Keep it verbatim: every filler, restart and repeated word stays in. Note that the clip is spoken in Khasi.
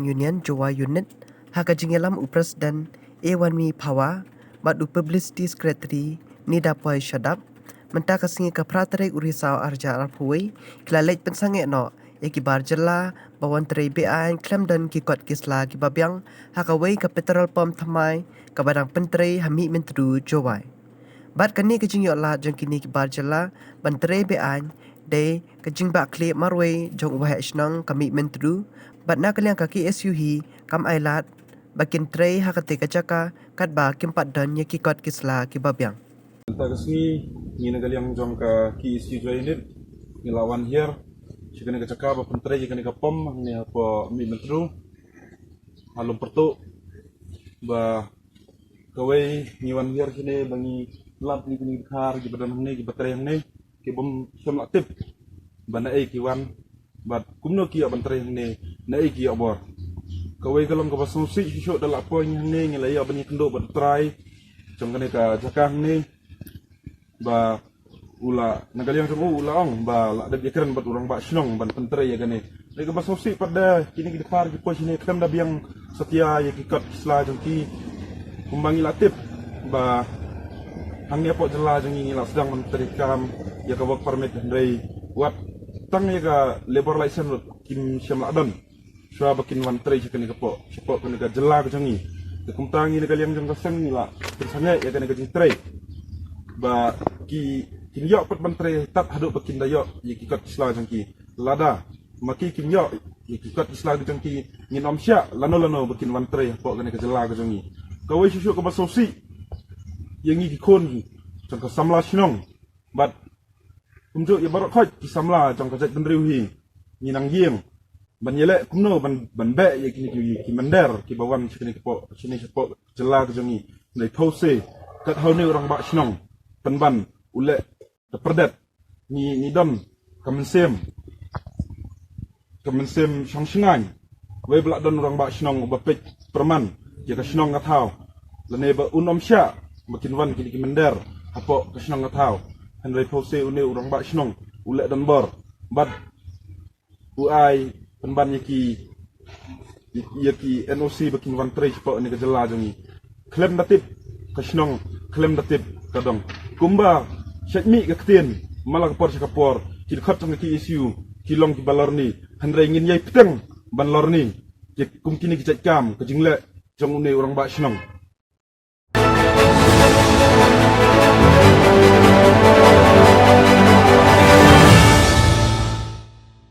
Union Jowai Unit, ha ka jingïalam u President Ewanmi Phawa bad u Publicity Secretary Nida Poi Shadap, mynta ka sngi ka phra tarik u Risaw arhajar arphew wei, ki la leit pynsangeh noh ïa ki bar jylla ba wan trei beaiñ khlem don ki kot ki sla kiba biang ha kawei ka petrol pump thymmai kaba dang pyntrei ha Mihmyntdu, Jowai. Bad kane ka jingïoh lad jong kine ki bar jylla ban trei beaiñ dei ka jingbahkhlieh marwei jong u waheh shnong ka Mihmyntdu, bad na ka liang ka K S U hi kam ai lad ba kin trei ha katei ka jaka katba kim pat don ïa ki kot ki sla kiba biang. Mynta ka sngi ngi na ka liang jong ka K S U Jowai Unit ngi la wan hiar sha kane ka jaka ba pyntrei ïa kane ka pump hangne hapoh Mihmyntdu ha Lum Pyrtuh, ba kawei ngi wan hiar shane ba ngi lap ïa kine ki dkhar kiba don hangne, kiba trei hangne, ki bym shym la tip ba naei ki wan bad kumno ki ïoh ban trei hangne, naei ki ïoh bor. Kawei ka long kaba sngewsih shuh shuh, da la poi ngi hangne ngi la ïoh ban ïakynduh bad u trai jong kane ka jaka hangne, ba u la, na ka liang jong u, u la ong ba la dep ïakren bad u rangbah shnong ban pyntrei ïa kane. Dei kaba sngewsih pat da kine ki dkhar ki poi shane khlem da biang satia ïa ki kot ki sla jong ki. Kumba ngi la tip ba hangne hapoh jylla jong ngi ngi la sdang ban treikam ïa ka work permit, hynrei wat tang ïa ka labour license ruh kim shym la don shuwa ba kin wan trei sha kane ka pdeng, sha pdeng kane ka jylla ka jong ngi. Te kumta ngi na ka liang jong ka seng ngi la pynsangeh ïa kane ka jingtrei ba ki, kin ïoh pat ban trei tad haduh ba kin da ïoh ïa ki kot ki sla jong ki. Lada ma ki kin ïoh ïa ki kot ki sla jong ki, ngin ym shah lano lano ba kin wan trei hapoh kane ka jylla ka jong ngi. Kawei shuh shuh kaba sngewsih ïa ngi ki khun jong ka samla shnong bad kumjuh ïa baroh khoit ki samla jong ka jaitbynriew hi, ngi nang ïeng ban ïaleh kumno ban, ban beh ïa kine ki, ki mynder kiba wan sha kane ka pdeng, sha kane ka pdeng jylla ka jong ngi. Hynrei phewse kat ha une u rangbah shnong pynban u leh da pyrdet, ngi, ngi don ka mynsiem, ka mynsiem shong shngaiñ. Wei ba la don u rangbah shnong uba peit pyrman ïa ka shnong ka thaw, lane ba un ym shah ba kin wan kine ki mynder hapoh ka shnong ka thaw. Hynrei phewse une u rangbah shnong u leh donbor bad u ai pynban ïa ki, ïa ki N O C ba kin wan trei shapoh kane ka jylla jong ngi. Khlem da tip ka shnong, khlem da tip ka dong. Kumba shait mih ka ktien, man la ka por sha ka por ki dkhot jong ka K S U ki long kiba lorni, hynrei ngin ïai bteng ban lorni ïa kum kine ki jait kam, ka jingleh jong une u rangbah shnong.